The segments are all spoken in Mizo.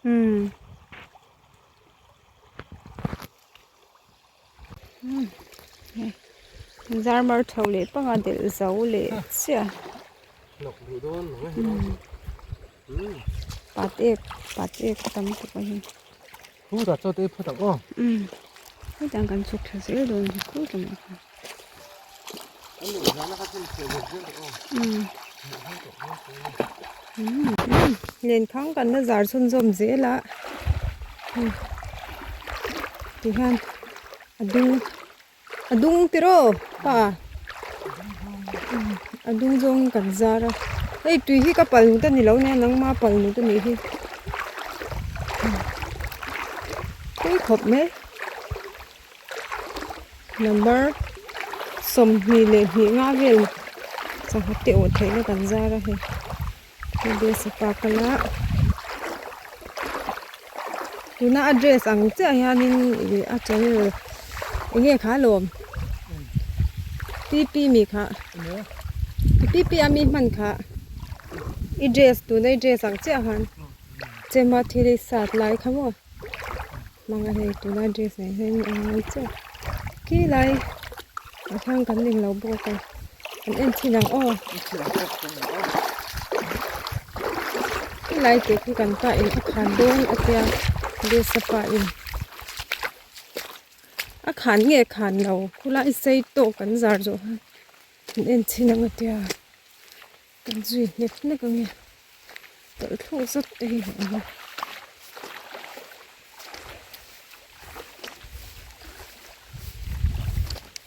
Umm. Zar mar tho leh panga delh zo leh chiah pat ek pat ek tam tuk a ni umm hetah kan chhuk thla zel dawn a ni khur lamah khan umm lenkhang kan la zar chhunzawm zel a tihian a dung a dung tiraw pa a dung zawng kan zar a hei tui hi ka pal nut a ni lo nia nangma pal nut a nih hi tui khawp mai. Number 22 nga vel sangha te awh theihna kan zar a hei hei base a park a la tuna a dress ang chiah hianin ih a channel eng nge kha lawm pp mi kha pp a mi hman kha i dress tuna i dress ang chiah khan chema thil i sat lai kha maw. Hmang a hei tuna dress nen hian a ngai chiah khi lai ah khan kan ning lo bawk a kan en chhin ang aw khi lai te khi kan pa in a khan dawn a tia dress a pa in a khan nge khan lo khulai sei tawk kan zar zawh khan kan en chhin ang a tia kan zui hnek hnek ang e. Tawlh thluk zet te hi a awm a.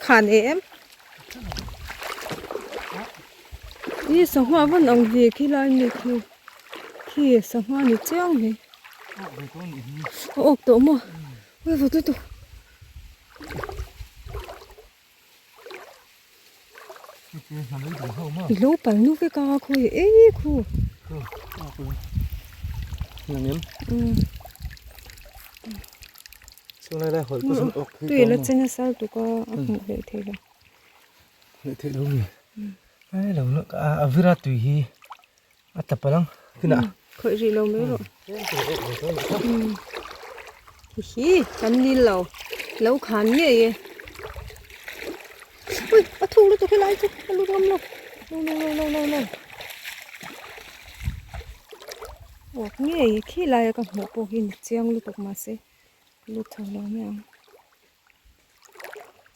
Khan em? Ih sangha van ang ve khi lai mi khi khi sangha ni chiang mai. A awk tawh maw? Ui vawt lutuk. I lo pal nu vek a khawi e khu tui la chen a sal tuk a a hmuh hlei thei lo hlei thei lo mi ai lo na a vira tui hi a tla palh ang kinah khawih rih lo mai rawh hi kan nil lo lo khan ngei e ui a thuk lutuk helai chu a lut ngam lo lo lo lo lo lo lo awk ngei khi laia ka hmuh pawh hi ni chiang lutuk mahse lut chho lo mai ang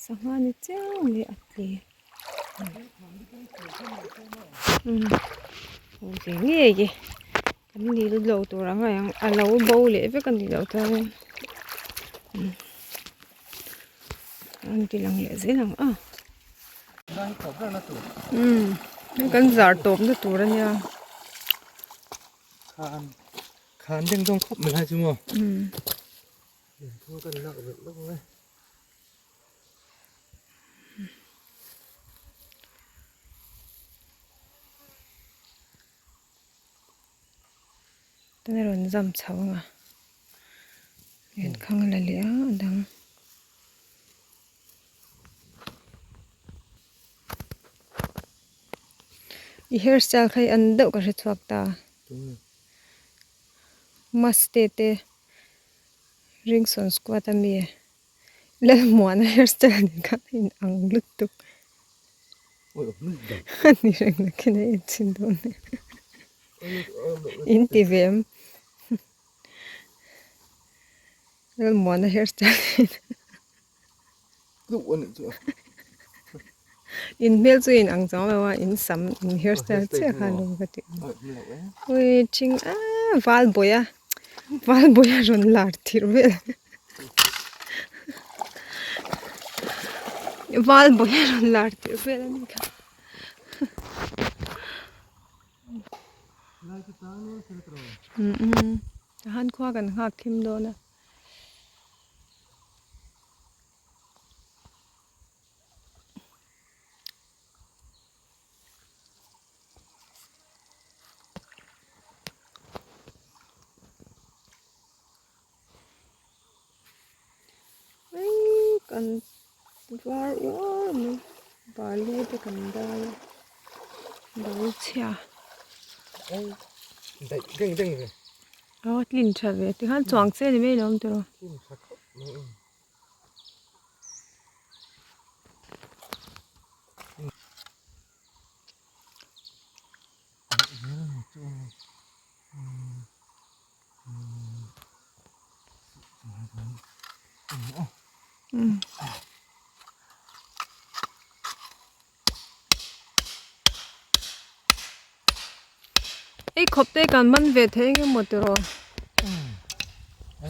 sangha ni chiang mai a tle. Aw ve ngei e kan ni lo tur ang a a lo bo leh vek a ni loh chuan an ti lang leh zel ang a umm kan zar tawp na tur a nia khan khan deng dawng khawp mai lai chu maw umm kan lak belh lawk ang e. Tuna rawn zam chho ang a lian khang la leh a a dang i hairstyle kha i an deuh ka hre chhuak ta maste te ringsawn squad a mi. Lalmuana hairstyle nen khan a in ang lutuk a ni reng nakin a en chhin dawn nia in ti ve em Lalmuana hairstyle in hmel chu in ang chuang lo a in sam in hairstyle chiah khan a ka ti ui thing a val bawih a val bawih a rawn lar tirh vel val bawih a rawn lar tirh vel a ni kha umm tahan khua kan nghak thim dawn a. Kan var uar mai balu te kan dai a balu chhia. Daih deng deng ve. Aw tlin tha ve tikhan chuang che ni mai lo awm tiraw. Tlin tha khawp mai a. Ei khawp te kan man ve thei eng emaw tiraw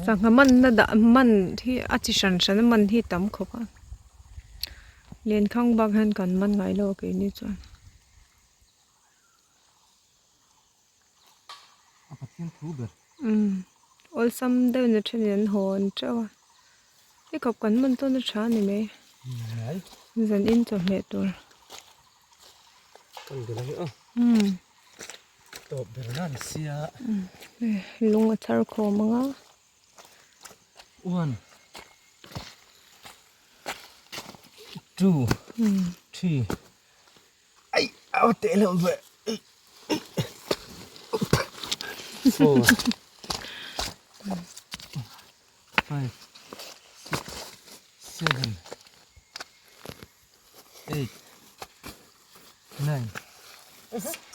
sangha man na dah man hi a chi hran hran a man hi tam khawp a lenkhang bak hian kan man ngai lo a keini chuan. A Pathian thu ber. Umm awlsam deuh na thenin an hawn teuh a hei khawp kan man tawn a tha a ni mai zan in chawhmeh tur. Kan bel ang a. Umm. Tawp ber nan sia. Umm lung a chhar khawm ang a. One two three. Ai au teh lo ve. Four. Five. Six. Seven. Eight. Nine.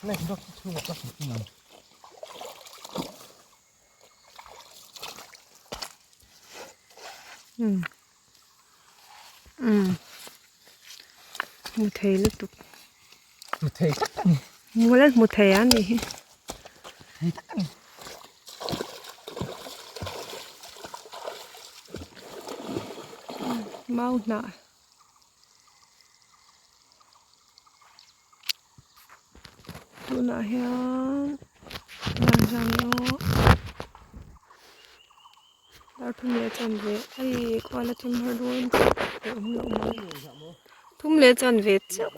Nine dok chu ka ka Umm umm hmu thei lutuk hmu thei tak a ni hmu la hmu thei a ni hi thei tak a ni mau hnah tunah hian dar thum leh chanve hei khual a thim har dawn tih awm loh mai thum leh chanve chiah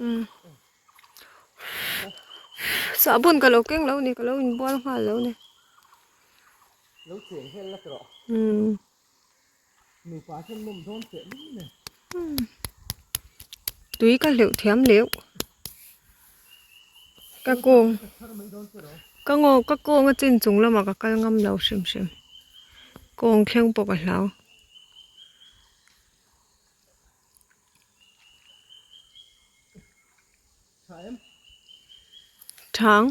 umm sahbawn ka lo keng lo ni ka lo inbual nghal lo ni umm. Tui ka hleuh thiam leuh ka kawng ka ngaw ka kawng a chin chung lamah ka kal ngam lo hrim hrim kawng thleng pawh ka hlau. Thang.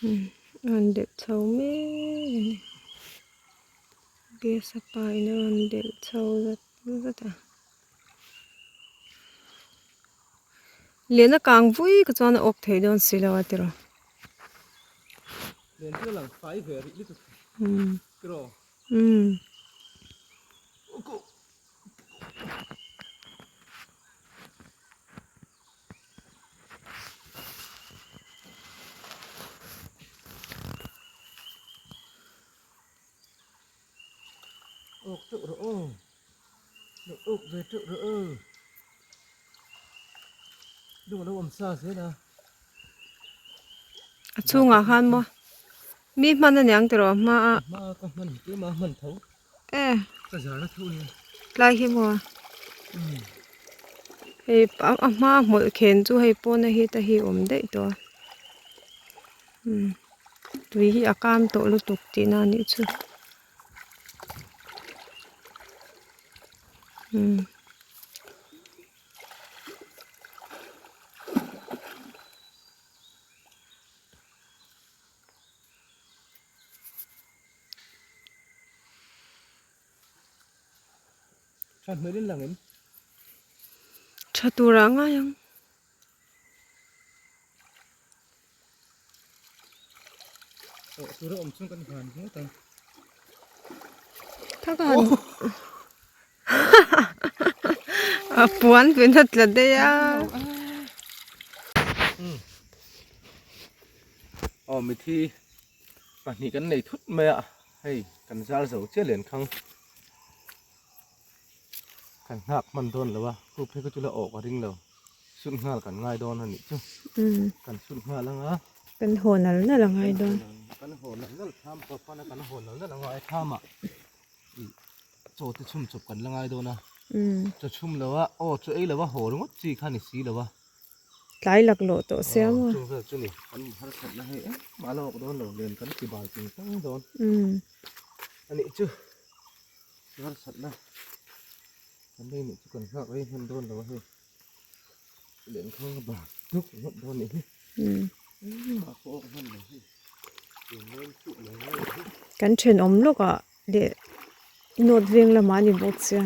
A rawn delh chho mek a ni gas a pain a rawn delh chho zat zat a lian a kang vui ka chuan a awk thei dawn si lo a tiraw. Lian chu a lang fai ve rih lutuk tiraw. Umm. Awk teuh rawh aw. Lo awk ve teuh rawh aw. Lung a lo awm sa zel a. A chhungah khan maw mi hman a niang tiraw hma a. Hma ka hman tlem a hman tho. E. Ka zar a tho nia. Tlai hi maw. Hei a hma hmawlh khen chu hei pawna hi te hi awm daih tawh a. Tui hi a kam tawh lutuk tihna a nih chu. Umm. Tha hmel in lang em? Tha turah ngai ang. Aw tura awm chung kan han ngawt ang. Thaka han. A puan vin a tla daih a. Aw mithi pahnih kan nei thut mai a hei kan zal zo chiah lian khang. Kan nghak hman dawn lo a, khu phei kha chu la awh ka ring lo, sut nghal kan ngai dawn a nih chu, kan sut nghal ang a. Kan haw nal nal a ngai dawn. Kan haw nal nal tham pawh pawn a kan haw nal nal a ngai tham ah ih chaw te chhum chawp kan la ngai dawn a. Chaw chhum lo a, aw chaw ei lo a haw ringawt chi kha ni si lo a. Tlai laklawh tawh sia maw. Chung vel chu ni, kan harsatna hei engmah la awk dawn lo nen kan ti bal ting tang dawn a nih chu. Harsatna kan nei nih chu kan nghak rei hman dawn lo a hei. Lenkhang a bal hnuk ringawt dawn nih hi. Engmah pawh awk hman lo hei. Kan thenawm lawkah leh North veng lamah a ni bawk sia.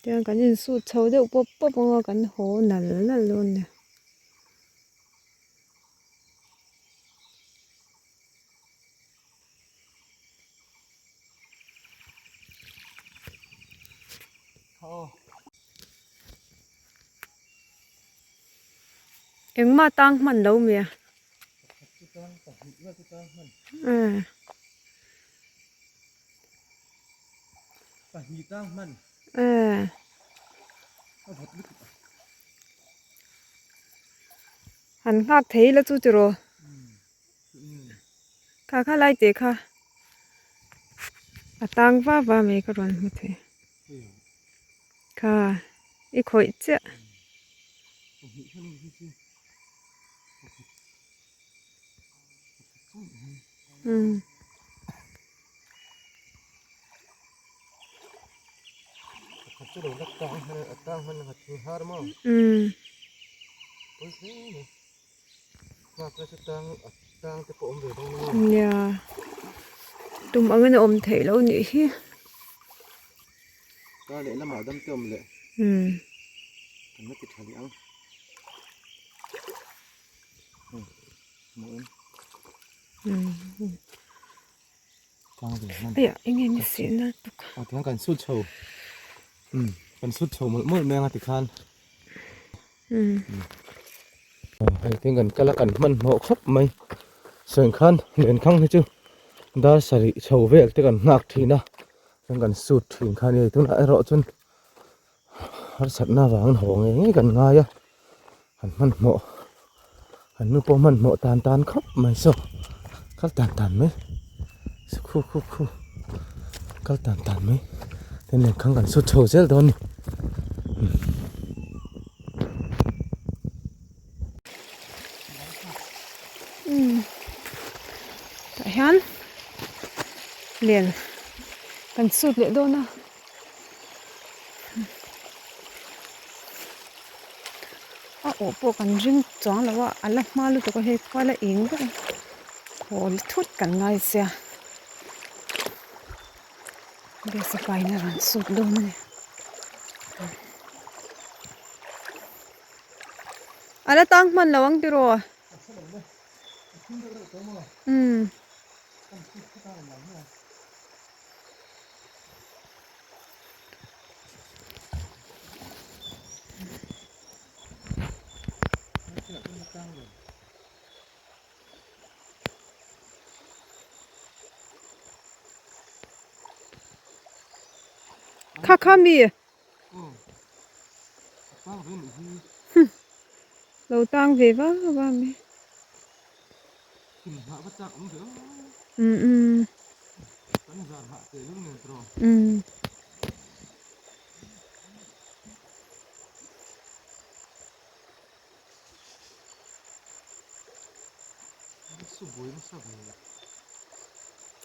Tiang kan insut chho deuh pawp pawp ang a kan haw nal nal dawn a ni. Engmah tang hman lo mi a. Han nghak thei la chu tiraw. Kha kha lai teh kha a tang va va mai ka rawn hmu thei kha i khawih chiah. Nia tum angin a awm theih loh nih hi. Aia eng nge ni sih nal tuk. Kan sut chho mawlh mawlh mai anga tikhan hei tin kan kal a kan hmanhmawh khawp mai sawi khan lenkhang hi chu dar sarih chho vel te kan nghak thin a chuan kan sut thin kha a ni tunah erawh chuan harsatna avangin haw ngei ngei kan ngai a kan hmanhmawh kan nu pawh hmanhmawh tan tan khawp mai saw kal tan tan mai khu khu khu kal tan tan mai tin lenkhang kan sut chho zel dawn a ni. Tah hian len kan sut leh dawn a. A awh pawh kan ring chuang lo a a la hma lutuk a hei khua la eng vek a haw thut kan ngai sia gas a paina rawn sut dawn a ni a la tang hman lo ang tiraw umm. Kha kha mi lo tang ve va va mai umm umm.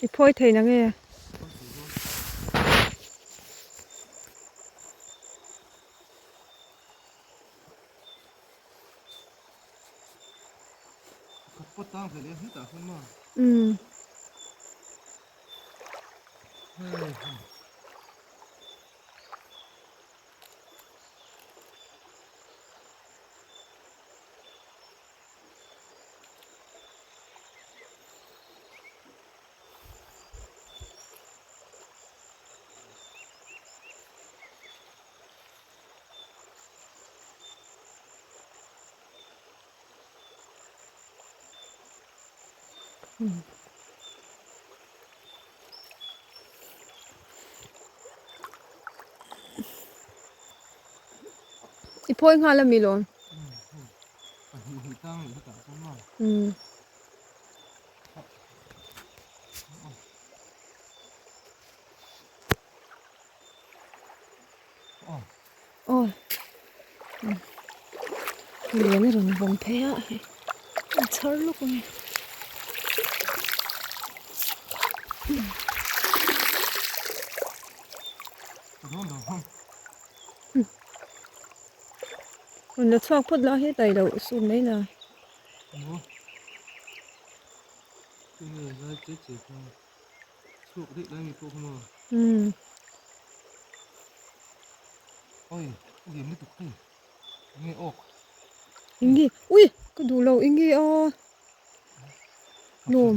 I phawi thei na nge? Umm. I phawi nghal a mi lawm. Umm. Lian a rawn vawm phei a hei a chhar lawk a ni. Rawn la chhuak phawt la hetlai lo sut mai la. Umm. Enge ui ka duh lo enge a nuam.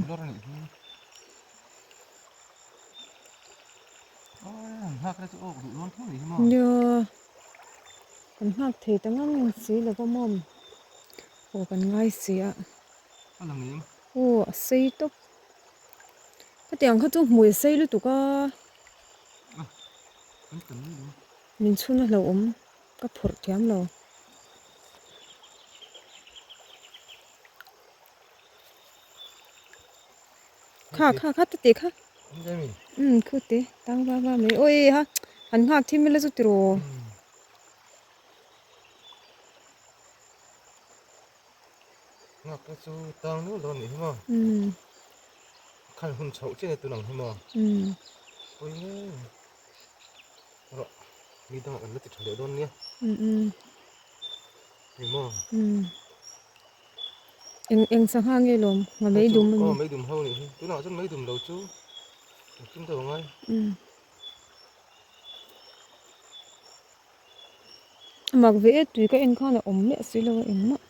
Nia kan nghak thei ta ngang si lo va mawm aw kan ngai si a aw a sei tawp khatiang kha chu hmui a sei lutuk a min chhun a hlauhawm ka phawrh thiam lo. Kha kha kha tute kha umm khute tang va va mai awi ha han nghak thim ila chu tiraw. Nghak te chu tang nual dawn nih hi maw khan hun chhoh chiah tun ang hi maw pawi ngei rawh mi dangah kan la ti tha leh dawn nia ni maw. Eng eng sangha nge lawm nga mei dum ani. Aw mei dum ho nih hi tunah chuan mei dum lo chu engtin deuh angai. A mak ve e tui ka en khan a awm miah si lo a engmah.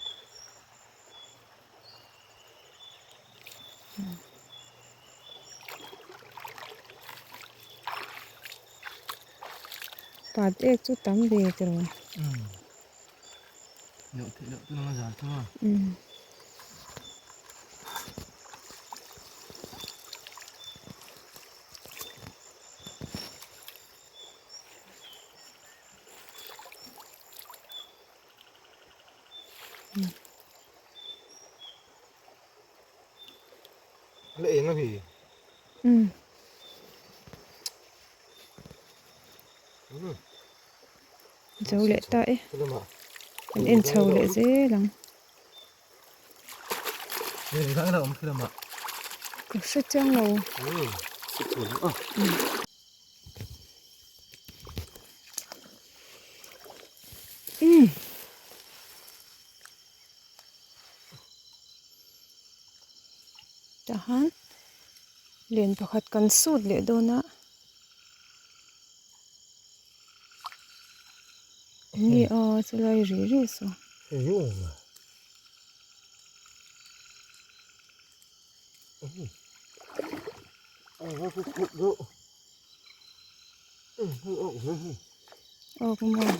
Pat ek chu tam ve tiraw. Loh theih loh tuna zan thung a. La eng a mi. Zo leh ta e. An en chho leh zel ang. Ka hre chiang lo. Umm. Tahan len pakhat kan sut leh dawn a. Nge aw chulai ri ri saw. Aw ka maw.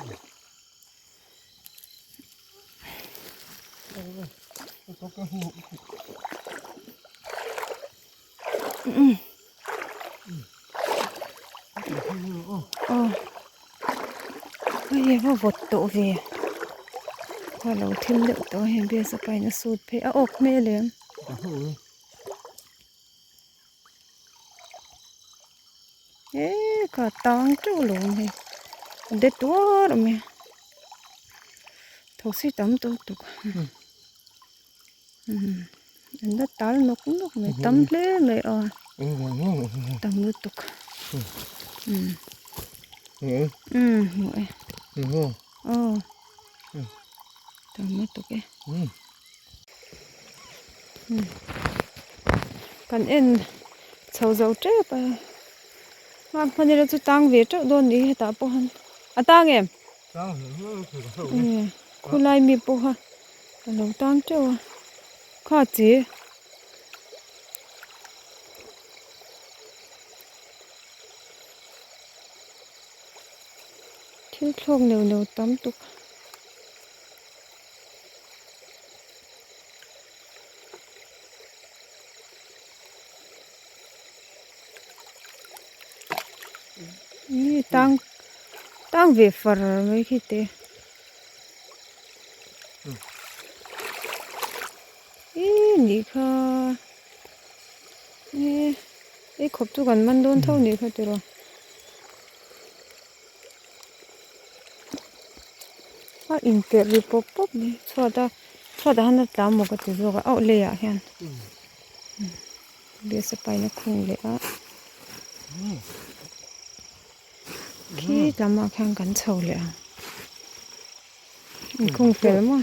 Aw hei va vawt tawh ve a lo thim deuh tawh a hei bias a pain a sut phei a awk hmel em e ka tang teuh lo ang hei a de tuar awm e thosi tam tawk tuk. An la tal nawk nawk mai tam hle mai a tam lutuk umm hmuh e aw tam lutuk e kan en chho zo tep a nghak hman ila chu tang ve teuh dawn ni hetah pawh hian a tang em khulai mi pawha. A lo tang teuh a, kha chi thil thlawk neuh neuh tam tuk ih tang tang ve far mai khi te. Ih nih kha ih ei khawp chu kan man dawn tho nih kha tiraw. A inperh ri pawp pawp mai chhuat a chhuat ah hian a tla maw ka ti zawk a auh lei ah hian base a paina khung leh a khi lam ah khian kan chho leh ang inkhung fel maw.